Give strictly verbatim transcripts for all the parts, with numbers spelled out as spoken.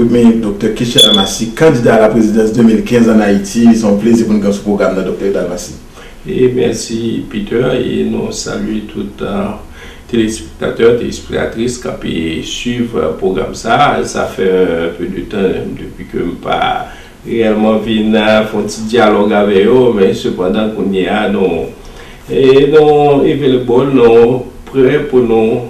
Men Doktè Keisha Dalmacy, kandida a la prezidans de mil kenz ann Ayiti, se yon plezi pou n gen w sou pwogram nan, Doktè Dalmacy. E mèsi, Peter, e nou salye tout uh, telespektatè, telespektatris k ap suiv uh, pwogram sa. Sa fè un peu de tan depi ke m pa reyèlman vin uh, fè yon ti dyalòg avè yo, men sepandan kounye a nou e nou available, nou prè pou nou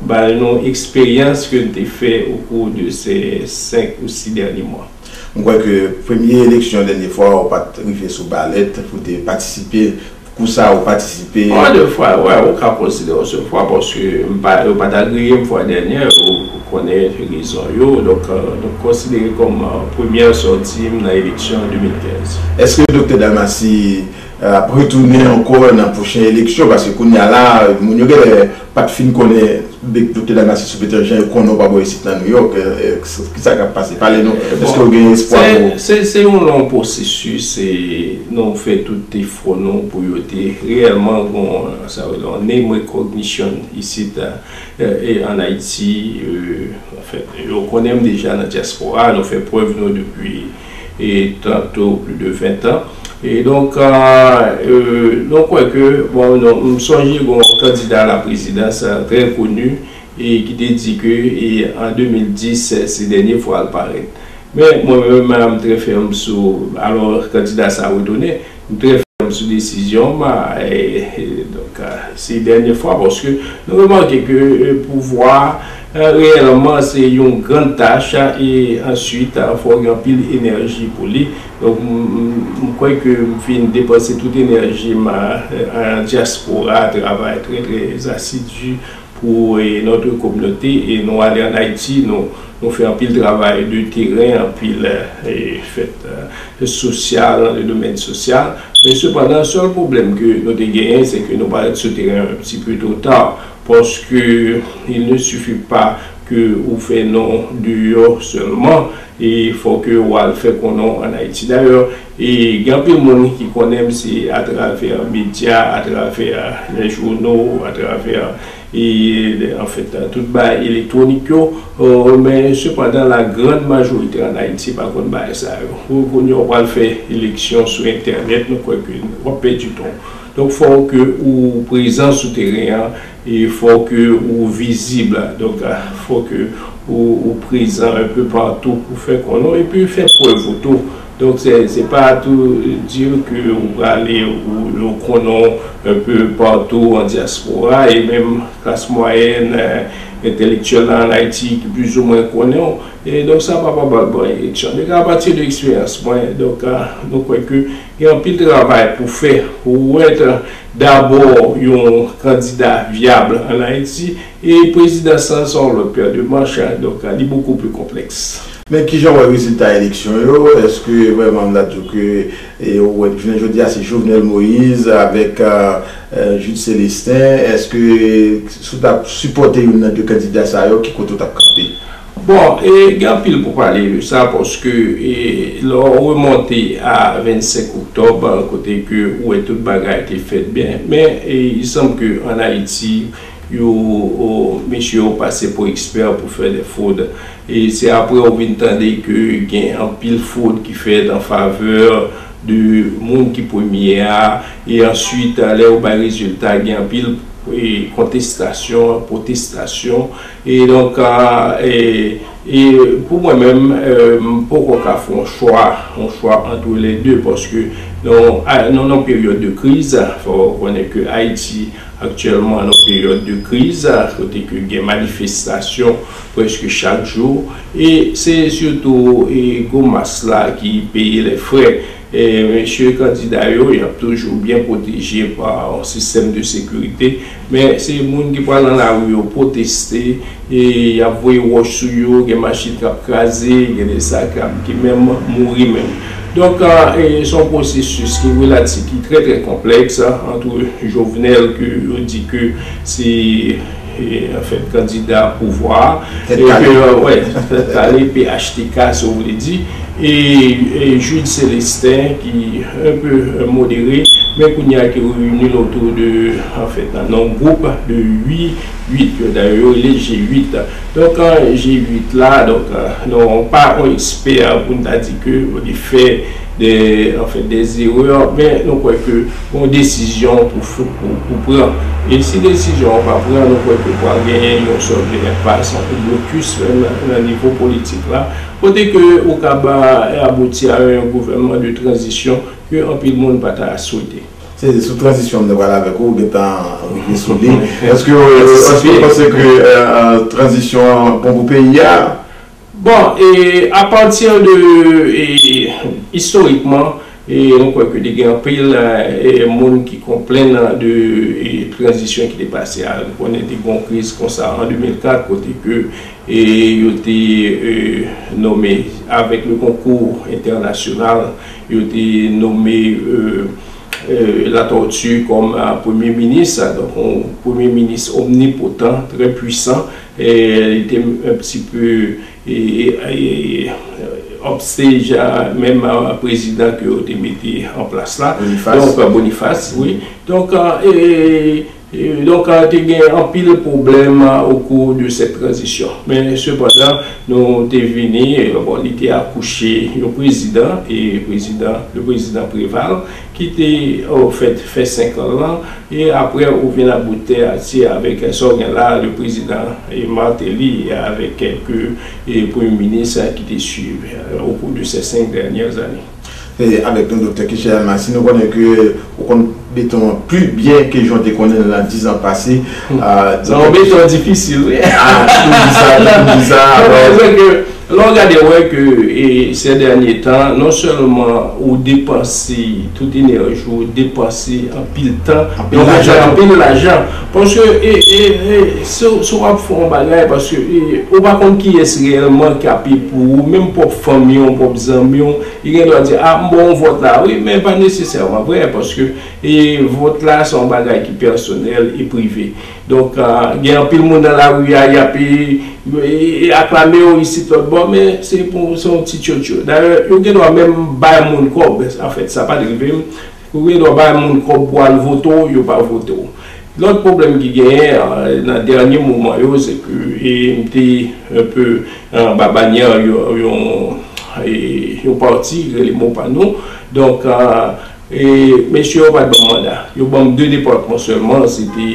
ba nou eksperyans ke n te fè au cours de ces cinq ou six derniers mois. M kwè ke premye eleksyon dènye fwa ou pa t rive sou balèt pou te patisipe. Kou sa ou patisipe? An de fwa, wè, ou ka konsidere w se fwa paske m pa, yo pa t agriye m fwa dènyè, ou konnen rezon yo. Donk, euh, nou konsidere kòm euh, premyè sòti m nan eleksyon de mil kenz. Èske Doktè Dalmacy euh, ap retounen ankò nan pwochen eleksyon? Paske kounye a la, moun yo genlè pa t fin konnen Doktè Dalmacy sou Peter Jean, yo konnen w pa bò isit nan New York. Kisa k ap pase? Pale nou. Èske w gen espwa pou... Se yon long pwosesis, e nou fè tout efò nou pou yo te reyèlman gon sa vle yon name recognition isit e ann Ayiti. Anfèt, yo konnen m deja nan dyaspora, nou fè prèv nou depi e tanto plis de ven tan. E donk, euh, euh, nou kwè ke, bon, nou, m sonje gon kandida a la prezidans euh, trè koni e ki te di ke e an de mil dis, se dènye fwa l parèt. Men mwen menm, m trè fèm sou, alò, kandida sa retounen, m trè fèm sou desizyon m, e, e, donk, euh, se dènye fwa, paske nou remake ke euh, pouvwa euh, reyèlman se yon grann tach, e answit euh, fò gen anpil enèji pou li. Donk, m, m, m kwè ke m fin depanse tout enèji m euh, an dyaspora, travay trè, trè asidi pou e, notre communauté, e nou ale ann Ayiti, nou, nou fè anpil travay de teren, anpil e, fèt euh, sosyal, nan le domèn sosyal. Men sepandan, sèl pwoblèm ke nou te genyen, se ke nou parèt sou teren un petit peu trop tard, paske il ne suffit pas ke ou fè non deyò sèlman, e fò ke w al fè konnen w ann Ayiti. Dayè, e gen anpil moun ki konnen m se atravè medya, atravè les journaux, atravè e, anfèt, tout bagay elektwonik yo, euh, men sepandan, la grande majorité ann Ayiti pa konn bagay sa yo. Ou konnen w pral fè eleksyon sou entènèt, nou kwè ke w ap pèdi tan w. Donk, fò ke ou prezan sou teren an, e fò ke ou vizib. Donk, fò ke ou, ou prezan un peu partout pou fè konnen w, epi fè prèv ou tou. Donk, se, se pa tou di ke ou prale, ou, ou konnen w un peu partout an dyaspora, e menm klas mwayèn, euh, entèlektyèl la ann Ayiti ki plizoumwen konnen w. E donk, sa pa pral bon eleksyon. Donk, apati de eksperyans mwen, donk, euh, nou kwè ke gen anpil travay pou fè pou w wè dabò yon kandida vyab ann Ayiti, e prezidans lan se yon lòt pè de manch, donk, li bokou pli konplèks. Men kijan w wè rezilta eleksyon yo? Èske vrèman m ta di w ke e, ou wè jounen jodi a se Jovenel Moïse avèk euh, euh, Jude Célestin? Èske si w t ap sipòte youn nan de kandida sa yo, ki kote w t ap kanpe? Bon, e gen anpil pou pale de sa, paske e, lè w remonte a vennsenk oktòb, kote ke ou wè tout bagay te fèt byen, men e, il semble ke ann Ayiti, yo, o, mesye yo pase pou ekspè pou fè de fwod. E se apre ou vin tande ke gen anpil fwod ki fèt an favè de moun ki premye a, e answit, lè yo bay rezilta, gen anpil e, kontestasyon, pwotestasyon. E donk, a, e, e pou mwen menm, e, m poko ka fè yon chwa, yon chwa entre les deux, paske nou, a, nou nan peryòd de kriz, fò w konnen ke Ayiti aktyèlman nan peryòd de kriz, kote ke gen manifestasyon prèske chak jou, e se sitou e, gwo mas la ki peye les frais. E mesye kandida yo, y ap toujou byen pwoteje pa yon sistèm de sekirite, men se moun ki pral nan lari yo pwoteste, e y ap voye wòch sou yo, gen machin k ap kraze, gen de sa k ap, ki menm mouri menm. Donk, e se yon pwosesis ki relatif, ki trè, trè konplèks, ant Jovenel, ke yo di ke se e, anfèt, kandida pouvwa a. Tèt kale. Epi, wè, tèt kale, P H T K, si w vle di. E, e Jude Célestin, ki un peu euh, modéré, men kounye a ki réuni autour de, anfèt, nan yon gwoup de uit uit, yo, dayè, yo rele G uit. Donk, euh, G uit la, donk, euh, nou pa yon ekspè pou n ta di ke li fè de, anfèt, de erè, men nou kwè ke yon desizyon pou, pou, pou pran. E si desizyon an pa pran, nou kwè ke pral genyen yon sòt de enpas, yon blokis menm nan, nan nivo politik la, kote ke ou kab abouti a yon gouvènman de tranzisyon ke anpil moun pa ta swete. Se sou tranzisyon m te pral avèk ou, ou gentan rive sou li. Èske, èske w panse ke, euh, tranzisyon an bon pou peyi a? Bon, e apati de, e, istorikman, e nou kwè ke te gen anpil, e, moun ki konplenn de, e, tranzisyon ki te pase a. Nou konnen te gen yon kriz konsa an de mil kat, kote ke, e, yo te, e, nonmen avèk le konkou entènasyonal, yo te nonmen, e, e, Latortue kòm, a, premye minis, donk yon premye minis omnipotan, trè pwisan, e li te un petit peu, e, e, e, upstage, a, menm, a, prezidan ke yo te mete an plas la. Boniface. Donk, Boniface, wi. Donk, a, e, e, donk, a, te gen anpil pwoblèm, a, au cours de cette transition. Men, sepandan, nou te vini, e, bon, li te akouche yon prezidan, e prezidan, le prezidan Préval, ki te, anfèt, fè senk an lan, e apre ou vin abouti a, se avèk sa w gen la, le prezidan, e, Martelly, e avèk kèlke, e, premye minis, a, ki te swiv, e, au cours de ces cinq dernières années. E avèk nou, Doktè Kechèl Almassi, nou konnen ke ou konn beton an pi byen ke jan w te konnen l nan diz an pase. Hmm. Ah, se yon beton difisil, wi. Ah, tout moun di sa, tout moun di sa. Alò, lè w gade, w wè ke, e, ces derniers temps, non sèlman ou depanse tout enèji w, ou depanse anpil tan, anpil lajan, anpil lajan. Paske, e, e, e, si, si w ap fè yon bagay, paske, e, ou pa konn kiyès reyèlman k ape pou ou, menm pwòp fanmi w, pwòp zanmi w, li gen dwa di, a, m ba w yon vòt la, wi, men pa nesesèman vre, paske, e, vòt la, se yon bagay ki pèsonèl e prive. Donk, a, gen anpil moun nan lari a, y ap, e, e, e, aklame w isit lòt bò, men se pou, se yon ti tchotcho. Dayè, yo gen dwa menm bay moun kòb, anfèt, sa pa t rive m. Ou gen dwa bay moun kòb pou al vote w, yo pa vote w. Lòt pwoblèm ki genyen, a, nan dènye moman yo, se ke, e, m te un peu anba banyè yon, yon, e, yon pati ki rele Mo Pa Nou. Donk, a, e, mesye yo pa t ban m manda. Yo ban m de depatman sèlman, se te,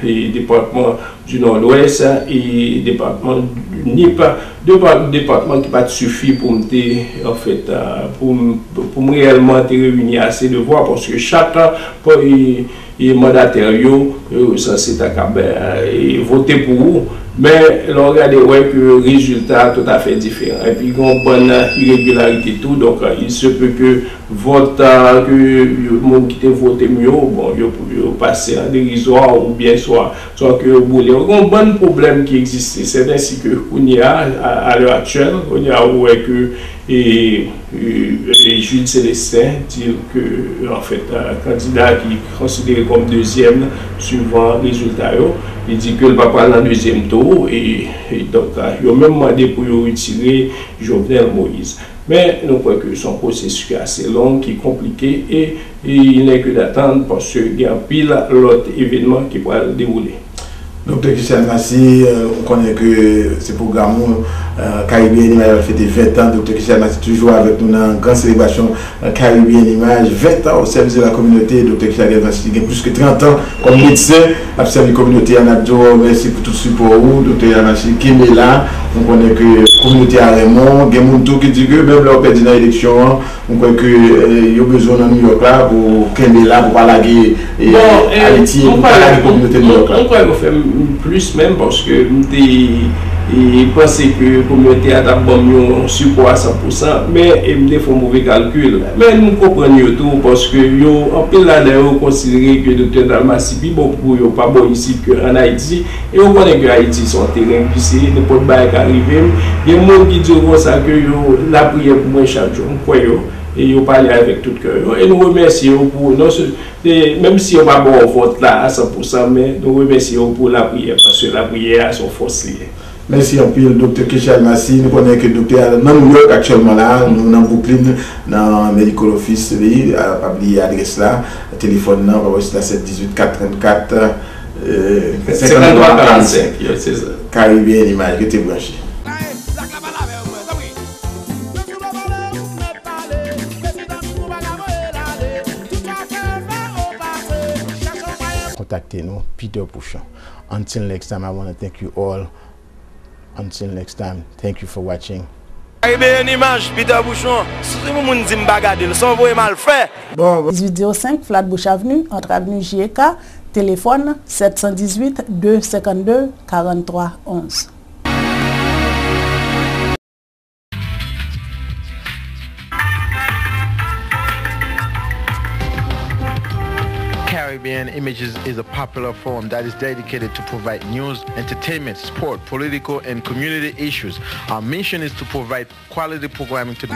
e, depatman du Nord-Ouest e depatman Nip, de pa-, depatman ki pa t sifi pou m te, anfèt, a, pou m, pou m reyèlman te reyini ase de vwa, paske chak, a, pou, e, e mandatè yo, yo sanse ta kab, e, vote pou ou. Men, lè w gade, w wè ke rezilta a toutafè diferan. Epi, gen yon bann iregilarite tou. Donk, il se peut que vòt, a, ke yo, moun ki te vote m yo, bon, yo, yo pase an derizwa oubyen swa, swa ke yo boule. Gen yon bann pwoblèm ki egziste. C'est ainsi que kounye a, a, à l'heure actuelle, kounye a, ou wè ke, e, e, e Jude Célestin di ke, anfèt, a, kandida ki konsidere kòm dezyèm, suivan rezilta yo, li di ke l pa pral nan dezyèm tou, e, e donk, a, yo menm mande pou yo retire Jovenel Moïse. Men, nou kwè ke se yon pwosesis ki ase long, ki konplike, e, e il n'est que d'attendre, paske gen anpil lòt evènman ki pral dewoule. Doktè Kechèl Almassi, euh, ou konnen ke se pwogram ou, euh, Caribbean Image ap fete ven tan. Doktè Kechèl Almassi toujou avèk nou nan gran selebrasyon, euh, Caribbean Image, ven tan o sèvis de la kominote. Doktè Kechèl Almassi gen plis ke trant an kòm medsen, ap sèvi kominote a. N ap di w mèsi pou tout sipò ou, Doktè Almassi, kenbe la. Nou konnen ke kominote a renmen w. Gen moun tou ki di ke menm lè w pèdi nan eleksyon an, m kwè ke, eh, yo bezwen w nan New York la pou w kenbe la, pou w pa lage, eh, Ayiti, pou w pa lage kominote New York la. Bon, eh, m, m kwè yo fè m plis menm, paske m te, eh, panse ke kominote a t ap ban m yon sipò a san pou san, men, eh, m te fè yon move kalkil. Men m konprann yo tou, paske yo, anpil ladan yo konsidere ke Doktè Almassi pi bon pou yo pa bò isit ke ann Ayiti. E yo konnen ke Ayiti se yon teren glise, nenpòt bagay ka rive m. Gen moun ki di yo konsa ke yo lapriyè pou mwen chak jou. M kwè yo, e yo pale avèk tout kè yo. E nou remèsye yo pou, non se, e menm si yo pa ba w vòt la a san pou san, men nou remèsye yo pou lapriyè, paske lapriyè a se yon fòs li ye. Mèsi anpil, Doktè Kechèl Almassi. Nou konnen ke doktè a nan New York aktyèlman la, nou nan Brooklyn, nan Medical Office li. A, pa bliye adrès la, telefòn nan, pa bliye sèt dizuit kat trannkat, Senkanntwa karannsenk, yo, se sa. Caribbean Image, rete branche. Kontakte nou, Peter Pouchon. Until next time, I wanna thank you all. Until next time, thank you for watching. Caribbean Image, Peter Pouchon. Si yon moun di m pa gade l, se yon voye m al fè. Bon, dizuit zewo senk Flatbush Avenue, entre avenue J E K, téléphone sept cent dix-huit, deux cinquante-deux, quarante-trois onze. Caribbean Images is a popular forum that is dedicated to provide news, entertainment, sport, political, and community issues. Our mission is to provide quality programming to the